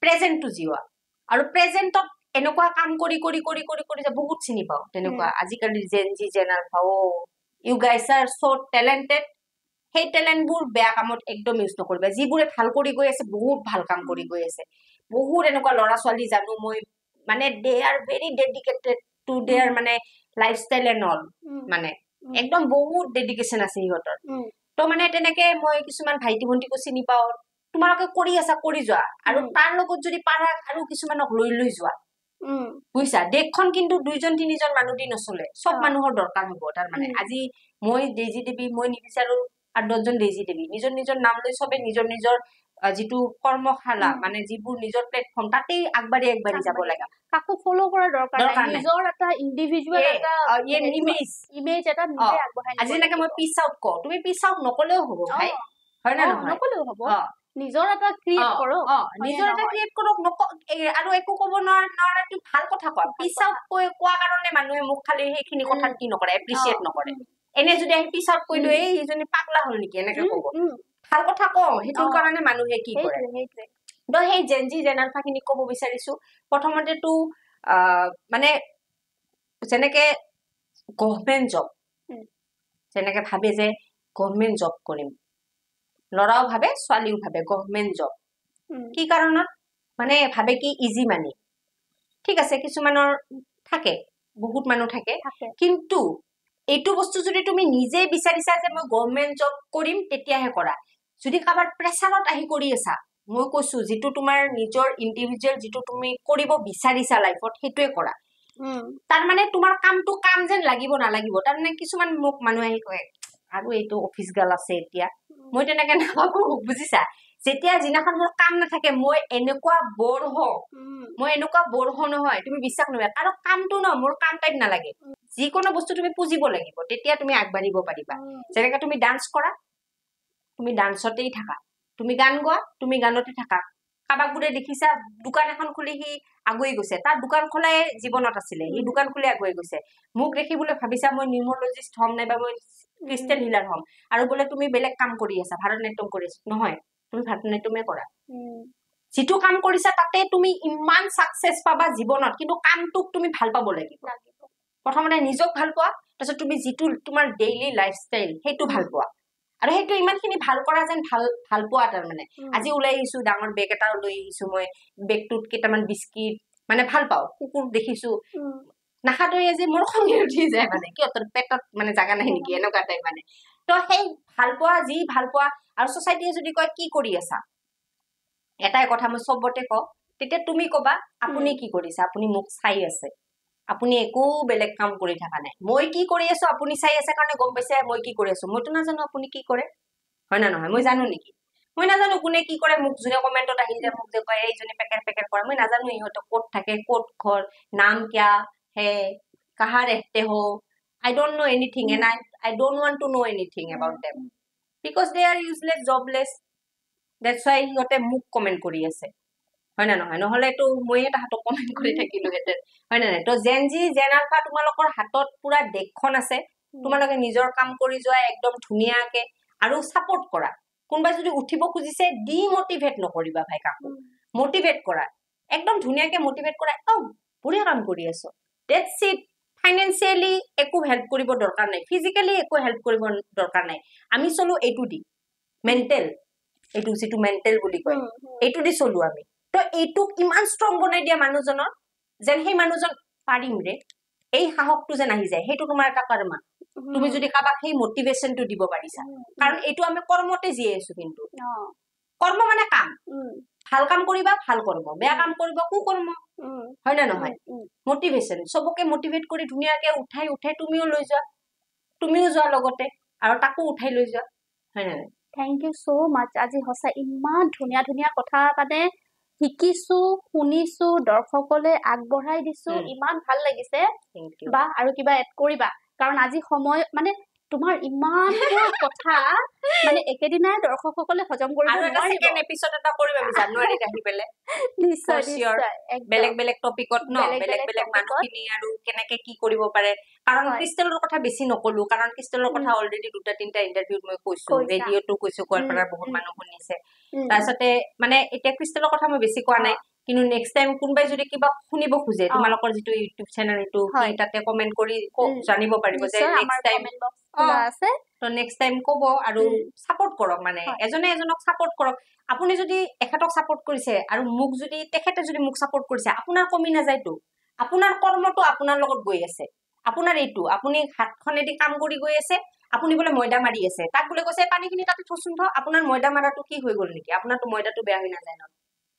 S2: প্ৰেজেণ্টটো জিওৱা। আৰু প্ৰেজেণ্টত এনেকুৱা কাম কৰি কৰি কৰি কৰি কৰি যে বহুত চিনি পাওঁ তেনেকুৱা আজিকালি Gen Z, Gen Alpha, oh you guys are so talented. সেই টেলেণ্টবোৰ বেয়া কামত একদম ইউজ নকৰিবা। যিবোৰে ভাল কৰি গৈ আছে, বহুত ভাল কাম কৰি গৈ আছে, বহুত এনেকুৱা ল'ৰা ছোৱালী জানো মই, মানে they are very dedicated to their মানে লাইফষ্টাইল এণ্ড অল, মানে একদম বহুত ডেডিকেশ্যন আছে সিহঁতৰ। ত' মানে তেনেকে মই কিছুমান ভাইটি ভণ্টিকো চিনি পাওঁ, তোমালোকে কৰি আছা, কৰি যোৱা, আৰু তাৰ লগত যদি পাৰা আৰু কিছুমানক লৈ লৈ যোৱা, বুজিছা? দেশখন কিন্তু দুইজন তিনিজন মানুহ দি নচলে, চব মানুহৰ দৰকাৰ হ'ব। তাৰমানে আজি মই ডেইজি দেৱী, মই নিবিচাৰো আৰু 10জন ডেইজি দেৱী, নিজৰ নিজৰ নাম লৈ চবে নিজৰ নিজৰ যিটো কৰ্মশালা, মানে যিবোৰ নিজৰ প্লেটফৰ্ম, তাতেই আগবাঢ়ি আগবাঢ়ি যাব লাগে।
S1: কাকো ফ'ল' কৰাৰ দৰকাৰ নাই, নিজৰ এটা ইণ্ডিভিজুৱেল এটা ইমেজ এটা নিজে আগবঢ়াই।
S2: আজি যেনেকে মই পিছ আউট কওঁ, তুমি পিছ আউট নকলেও হ'ব ভাই, হয় নে নহয়?
S1: নকলেও হ'ব, নিজৰ এটা ক্ৰিয়েট কৰক,
S2: নিজৰ এটা ক্ৰিয়েট কৰক, আৰু একো ক'ব নোৱাৰা তুমি ভাল কথা কোৱা। পিছ আউট কৈ কোৱা কাৰণে মানুহে মোক খালি সেইখিনি কথাত কি নকৰে, এপ্ৰিচিয়েট নকৰে। এনে যদি আহি পিছ আউট কৈ দিওঁ, এই ইজনী পাগলা হ'ল নেকি, এনেকে ক'ব। ভাল কথা কওঁ, সেইটোৰ কাৰণে মানুহে কি কৰে। ত সেই জেনজি, জেন আলফা খিনিক ক'ব বিচাৰিছো, প্ৰথমতেতো মানে যেনেকে গভমেণ্ট জব, যেনেকে ভাবে যে গভমেণ্ট জব কৰিম, ল'ৰাও ভাবে ছোৱালীও ভাবে গভমেণ্ট জব, কি কাৰণত মানে ভাবে কি ইজি মানি। ঠিক আছে, কিছুমানৰ থাকে, বহুত মানুহ থাকে, কিন্তু এইটো বস্তু যদি তুমি নিজে বিচাৰিছা যে মই গভমেণ্ট জব কৰিম, তেতিয়াহে কৰা। যদি কাৰোবাৰ প্ৰেচাৰত আহি কৰি আছা, মই কৈছো যিটো তোমাৰ নিজৰ ইণ্ডিভিজুৱেল যিটো তুমি কৰিব বিচাৰিছা লাইফত, সেইটোৱে কৰা। তাৰমানে তোমাৰ কামটো কাম যেন লাগিব নালাগিব। তাৰমানে কিছুমান মোক মানুহ আহি কয় আৰু এইটো অফিচ গাৰ্ল আছে এতিয়া, মই তেনেকে নাভাবো, বুজিছা? যেতিয়া যিদিনাখন মোৰ কাম নাথাকে, মই এনেকুৱা বৰ হওঁ, মই এনেকুৱা বৰ হওঁ নহয়, তুমি বিশ্বাস নকৰিবা। কাৰণ কামটো ন মোৰ কাম টাইপ নালাগে। যিকোনো বস্তু তুমি পুজিব লাগিব, তেতিয়া তুমি আগবাঢ়িব পাৰিবা। যেনেকে তুমি ডান্স কৰা, তুমি ডান্সতেই থাকা, তুমি গান গোৱা, তুমি গানতে থাকা। কাৰোবাক বোৰে দেখিছা দোকান এখন খুলি সি আগুৱাই গৈছে, তাৰ দোকান খোলাই জীৱনত আছিলে, সি দোকান খুলি আগুৱাই গৈছে। মোক দেখি বোলে ভাবিছা মই নিউমৰলজিষ্ট হ'ম নাইবা মই ক্ৰিষ্টেল হিলাৰ হ'ম, আৰু বোলে তুমি বেলেগ কাম কৰি আছা, ভাৰতনাট্যম কৰি আছা। নহয়, তুমি ভাৰতনাট্যমে কৰা। যিটো কাম কৰিছা তাতে তুমি ইমান চাকচেছ পাবা জীৱনত, কিন্তু কামটোক তুমি ভাল পাব লাগিব। প্ৰথমতে নিজক ভাল পোৱা, তাৰপিছত তুমি যিটো তোমাৰ ডেইলি লাইফষ্টাইল সেইটো ভাল পোৱা, আৰু সেইটো ইমানখিনি ভাল কৰা যেন ভাল ভাল পোৱা। তাৰমানে আজি ওলাই আহিছো, ডাঙৰ বেগ এটাও লৈ আহিছো মই, বেগটোত কেইটামান বিস্কিট, মানে ভাল পাওঁ। কুকুৰ দেখিছো নাখাদৈ আজি মোৰ খঙে উঠি যায়, মানে কিয় তোৰ পেটত মানে জাগা নাই নেকি, এনেকুৱা টাইপ মানে। তো সেই ভাল পোৱা, যি ভাল পোৱা, আৰু ছচাইটিয়ে যদি কয় কি কৰি আছা, এটাই কথা মই চবতে কওঁ, তেতিয়া তুমি কবা আপুনি কি কৰিছে, আপুনি মোক চাই আছে, আপুনি একো বেলেগ কাম কৰি থকা নাই, মই কি কৰি আছো আপুনি চাই আছে কাৰণে গম পাইছে মই কি কৰি আছো। মইতো নাজানো আপুনি কি কৰে, হয় না নহয়? মই জানো নেকি? মই নাজানো কোনে কি কৰে। মোক যোনে কমেণ্টত আহি যে মোক যে কয় এইজনী পেকেট পেকেট কৰে, মই নাজানো ইহঁতে ক'ত থাকে, ক'ত ঘৰ, নাম কিয়া হে, কাহা ৰেহতে হো, I don't know anything and I don't want to know anything about them because they are useless, jobless. That's why সিহঁতে মোক কমেণ্ট কৰি আছে, হয় নে নহয়? নহ'লেতো ময়ে তাহাঁতক কমেণ্ট কৰি থাকিলোহেঁতেন, হয় নে নাই? তো জেন জি, জেন আলফা, তোমালোকৰ হাতত পুৰা দেশখন আছে, তোমালোকে নিজৰ কাম কৰি যোৱা একদম ধুনীয়াকে, আৰু ছাপৰ্ট কৰা। কোনোবাই যদি উঠিব খুজিছে, ডিমটিভেট নকৰিবা ভাই কাকো, মটিভেট কৰা, একদম ধুনীয়াকে মটিভেট কৰা, একদম বঢ়িয়া কাম কৰি আছ, that's it. Financially একো হেল্প কৰিব দৰকাৰ নাই, ফিজিকেলি একো হেল্প কৰিব দৰকাৰ নাই, আমি চলো এইটো দি, মেণ্টেল, এইটো যিটো মেণ্টেল বুলি কয়, এইটো দি চলো আমি। তো এইটোক ইমান ষ্ট্ৰং বনাই দিয়া মানুহজনৰ, যেন সেই মানুহজন পাৰিম ৰে, এই সাহসটো যেন আহি যায়, সেইটো তোমাৰ এটা কৰ্মা। তুমি যদি কাৰোবাক সেই মটিভেশ্যনটো দিব পাৰিছা, কাৰণ এইটো আমি কৰ্মতে জীয়াই আছো। কিন্তু কৰ্ম মানে কাম, ভাল কাম কৰিবা ভাল কৰ্ম, বেয়া কাম কৰিবা কুকৰ্ম, হয় নে নহয়? মটিভেশ্যন, চবকে মটিভেট কৰি ধুনীয়াকে উঠাই উঠাই তুমিও লৈ যোৱা, তুমিও যোৱা লগতে, আৰু তাকো উঠাই লৈ যোৱা, হয় নে নাই?
S1: Thank you so মাছ। আজি সঁচা ইমান ধুনীয়া ধুনীয়া কথা, মানে শিকিছো, শুনিছো, দৰ্শকলে আগবঢ়াই দিছো, ইমান ভাল লাগিছে। বা আৰু কিবা এড কৰিবা? কাৰণ আজি সময় মানে তোমাৰ ইমান কথা মানে একেদিনাই দৰ্শকসকলে হজম কৰিব
S2: নোৱাৰিব।
S1: নিশ্চয় নিশ্চয়,
S2: বেলেগ বেলেগ টপিকত ন, বেলেগ বেলেগ মানুহখিনি আৰু কেনেকে কি কৰিব পাৰে। কাৰণ ক্ৰিষ্টেলৰ কথা বেছি নকলো, কাৰণ ক্ৰিষ্টেলৰ কথা অলৰেডি 2-3টা ইণ্টাৰভিউত মই কৈছো, ৰেডিঅ'টো কৈছো, গোৱালপাৰাৰ বহুত মানুহ শুনিছে। তাৰপিছতে মানে এতিয়া ক্ৰিষ্টেলৰ কথা মই বেছি কোৱা নাই, কিন্তু নেক্সট টাইম কোনোবাই যদি কিবা শুনিব খোজে, তোমালোকৰ যিটো ইউটিউব চেনেল সেইটো তাতে কমেণ্ট কৰি জানিব পাৰিব যে নেক্সট টাইম নেক্সট টাইম কব। আৰু চাপৰ্ট কৰক, মানে এজনে এজনক চাপৰ্ট কৰক। আপুনি যদি এখেতক চাপৰ্ট কৰিছে আৰু মোক যদি তেখেতে যদি মোক চাপৰ্ট কৰিছে, আপোনাৰ কমি নাযায়তো, আপোনাৰ কৰ্মটো আপোনাৰ লগত গৈ আছে। আপোনাৰ এইটো আপুনি হাতখনেদি কাম কৰি গৈ আছে, আপুনি বোলে ময়দা মাৰি আছে, তাক বোলে কৈছে পানীখিনি তাতে থচোন থ, আপোনাৰ ময়দা মাৰাটো কি হৈ গ'ল নেকি? আপোনাৰতো ময়দাটো বেয়া হৈ নাযায় ন?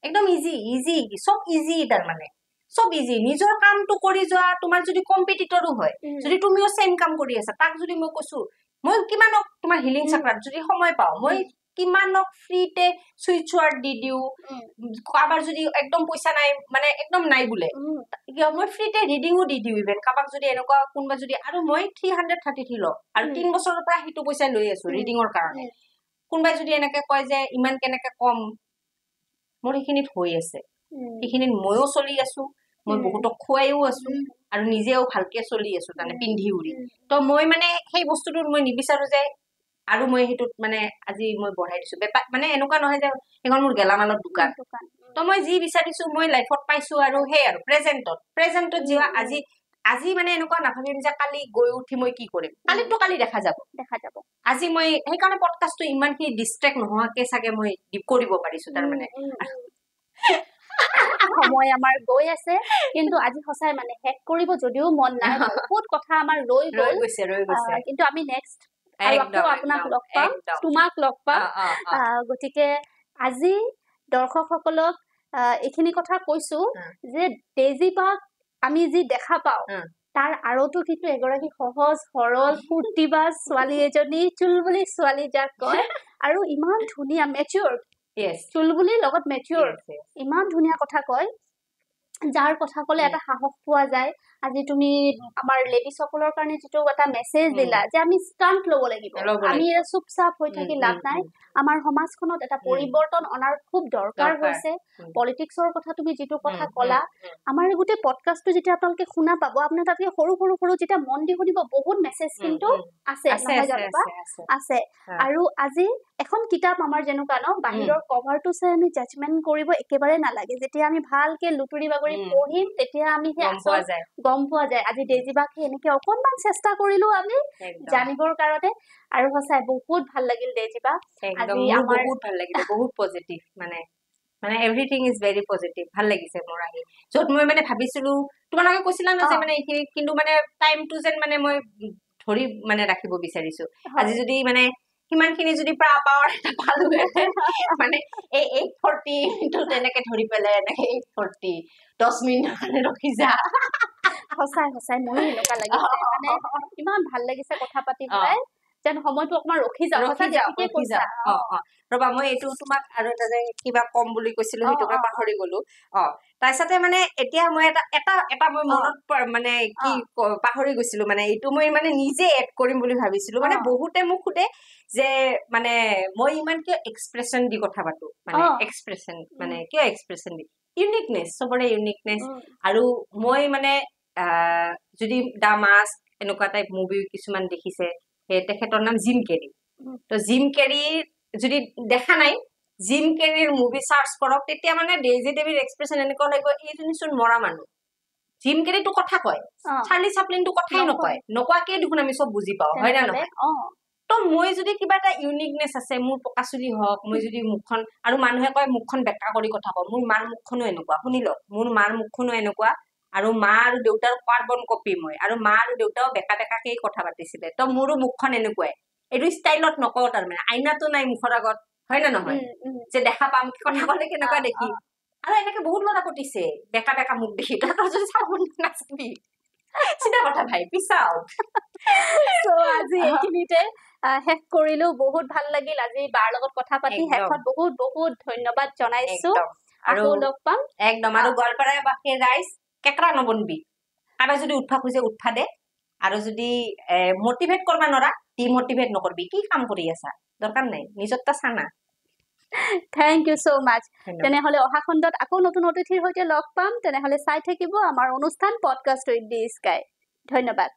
S2: একদম ইজি ইজি, চব ইজি, তাৰমানে চব ইজি। নিজৰ কামটো কৰি যোৱা। তোমাৰ যদি কম্পিটিটৰো হয়, যদি তুমিও চেম কাম কৰি আছা, তাক যদি মই কৈছো, মই কিমানক তোমাৰ হিলিং চাক্ৰাত যদি সময় পাওঁ, মই কিমানক ফ্ৰীতে চুইচ ৱাৰ্ড দি দিওঁ। কাৰোবাৰ যদি একদম পইচা নাই, মানে একদম নাই বোলে, মই ফ্ৰীতে ৰিডিঙো দি দিওঁ। ইভেন কাৰোবাক যদি এনেকুৱা কোনোবা যদি, আৰু মই 333 লওঁ আৰু 3 বছৰৰ পৰা সেইটো পইচা লৈ আছো ৰিডিঙৰ কাৰণে। কোনোবাই যদি এনেকে কয় যে ইমান কেনেকে কম, মোৰ সেইখিনিত হৈ আছে, সেইখিনিত ময়ো চলি আছো, মই বহুতক খুৱাইও আছো আৰু নিজেও ভালকে চলি আছো, তাৰমানে পিন্ধি উৰি। ত মই মানে সেই বস্তুটোত মই নিবিচাৰো যে আৰু মই সেইটোত মানে আজি মই বঢ়াই দিছো। বেপাৰ মানে এনেকুৱা নহয় যে সেইখন মোৰ গেলামালৰ দোকান। ত মই যি বিচাৰিছো মই লাইফত পাইছো, আৰু সেই আৰু প্ৰেজেণ্টত যোৱা। আজি আজি মানে এনেকুৱা নাভাবিম যে কালি গৈ উঠি মই কি কৰিম, কালিতো কালি দেখা যাব। আজি মই সেইকাৰণে পডকাষ্টটো ইমানখিনি ডিষ্ট্ৰেক্ট নোহোৱাকে চাগে মই কৰিব পাৰিছো। তাৰমানে
S1: সময় আমাৰ গৈ আছে, কিন্তু আজি সঁচাই মানে শেষ কৰিব যদিও মন নাই, বহুত কথা আমাৰ ৰৈ
S2: গৈছে।
S1: কিন্তু আমি নেক্সট আকৌ আপোনাক লগ পাম, তোমাক লগ পাম। গতিকে আজি দৰ্শকসকলক এইখিনি কথা কৈছো যে ডেইজী বাক আমি যি দেখা পাওঁ, তাৰ আঁৰতো কিন্তু এগৰাকী সহজ সৰল ফূৰ্তিবাজ ছোৱালী এজনী, চুলবুলি ছোৱালী যাক কয়, আৰু ইমান ধুনীয়া মেচিয়ৰ, চুলবুলিৰ লগত মেচিয়ৰ, ইমান ধুনীয়া কথা কয়, যাৰ কথা ক'লে এটা সাহস পোৱা যায়। আজি তুমি আমাৰ লেডিজ সকলৰ কাৰণে যিটো এটা মেছেজ দিলা যে আমি ষ্টাণ্ট ল'ব লাগিব, আমি চুপ চাপ হৈ থাকি লাভ নাই, আমাৰ সমাজখনত এটা পৰিৱৰ্তন অনাৰ খুব দৰকাৰ হৈছে। পলিটিক্সৰ কথা তুমি যিটো কথা ক'লা, আমাৰ গোটেই পডকাষ্টটো যেতিয়া আপোনালোকে শুনা পাব, আপোনাৰ তাতকে সৰু সৰু সৰু যেতিয়া মন দি শুনিব, বহুত মেছেজ কিন্তু আছে, নহয় জানো? আছে। আৰু আজি এখন কিতাপ আমাৰ যেনেকুৱা ন, বাহিৰৰ কভাৰটো চাই আমি জাজমেণ্ট কৰিব একেবাৰে নালাগে। যেতিয়া আমি ভালকে লুতুৰি বাগৰি পঢ়িম, তেতিয়া আমি সেই আচল গম পোৱা যায়। আজি ডেইজী বাক এনেকে অকনমান চেষ্টা কৰিলো আমি জানিবৰ কাৰণে, আৰু সঁচাই বহুত ভাল লাগিল ডেইজী বা।
S2: আজি বহুত ভাল লাগিলে, বহুত পজিটিভ, মানে মানে এভৰিথিং is very positive. ভাল লাগিছে মোৰ আহি, য'ত মই মানে ভাবিছিলো তোমালোকে কৈছিলা ন যে মানে এইখিনি, কিন্তু মানে টাইমটো যেন মানে মই ধৰি মানে ৰাখিব বিচাৰিছো। আজি যদি মানে সিমানখিনি যদি পাৱাৰ এটা পালো, মানে এই 8:40 তেনেকে ধৰি পেলাই এনেকে 8:40 10 মিনিটৰ কাৰণে ৰখি যা।
S1: সঁচাই সঁচাই ময়ো এনেকুৱা লাগিছে, মানে ইমান ভাল লাগিছে কথা পাতি পেলাই, যেন সময়টো অকমান ৰখি যাওঁ।
S2: ৰবা, মই এইটো তোমাক আৰু এটা যে কিবা কম বুলি কৈছিলো, সেইটো মই পাহৰি গলো। তাৰপিছতে মানে এতিয়া মই এটা এটা এটা মই মনত মানে কি পাহৰি গৈছিলো, মানে এইটো মই মানে নিজে এড কৰিম বুলি ভাবিছিলো। মানে বহুতে মোক সোধে যে মানে মই ইমান কিয় এক্সপ্ৰেছন দি কথা পাতো, মানে এক্সপ্ৰেছন মানে কিয় এক্সপ্ৰেছন দি, ইউনিকনেছ, চবৰে ইউনিকনেছ। আৰু মই মানে যদি the mask এনেকুৱা টাইপ মুভি কিছুমান দেখিছে, সেই তেখেতৰ নাম জিম কেৰি। তো জিম কেৰিৰ যদি দেখা নাই, জিম কেৰিৰ মুভি চাৰ্চ কৰক, তেতিয়া মানে ডেইজী দেৱীৰ এক্সপ্ৰেছন এনেকুৱা লাগিব, এইজনী চোন মৰা মানুহ। জিম কেৰিটো কথা কয়, চাৰ্লি চাপলিনটো কথাই নকয়, নকোৱাকে দেখোন আমি চব বুজি পাওঁ, হয় নে নহয়? তো মই যদি কিবা এটা ইউনিকনেছ আছে, মোৰ পকা চুলি হওক, মই যদি মুখখন, আৰু মানুহে কয় মুখখন বেকা কৰি কথা কওঁ, মোৰ মাৰ মুখখনো এনেকুৱা, শুনি লওক, মোৰ মাৰ মুখখনো এনেকুৱা, আৰু মা আৰু দেউতাৰ কাৰ্বন কপি মই, আৰু মা আৰু দেউতাও বেকা বেকাকেই কথা পাতিছিলে, তো মোৰো মুখখন এনেকুৱাই। এইটো ষ্টাইলত নকওঁ, তাৰমানে আইনাটো নাই মুখৰ আগত, হয় নে নহয়, যে দেখা পাম কথা ক'লে কেনেকুৱা দেখি। আৰু এনেকে বহুত ল'ৰা পতিছে বেকা বেকা মুখ দেখি, তহঁতৰ যদি চাব নাচাবি, চিধা কথা ভাই, পিছাও।
S1: আজি এইখিনিতে শেষ কৰিলো। বহুত ভাল লাগিল আজি বাৰ লগত কথা পাতি। শেষত বহুত বহুত ধন্যবাদ জনাইছো। আকৌ লগ পাম।
S2: একদম। আৰু গোৱালপাৰাবাসীৰ ৰাইজ, কেকৰা নবনবি। কাৰোবাই যদি উঠবা খোজে উঠবা দে, আৰু যদি মটিভেট কৰবা নৰা, ডিমটিভেট নকৰবি। কি কাম কৰি আছা, দৰকাৰ নাই, নিজৰ তা চানা।
S1: Thank you so মাছ। তেনেহলে অহা খণ্ডত আকৌ নতুন অতিথিৰ সৈতে লগ পাম। তেনেহলে চাই থাকিব আমাৰ অনুষ্ঠান পডকাষ্ট উইথ the sky. ধন্যবাদ।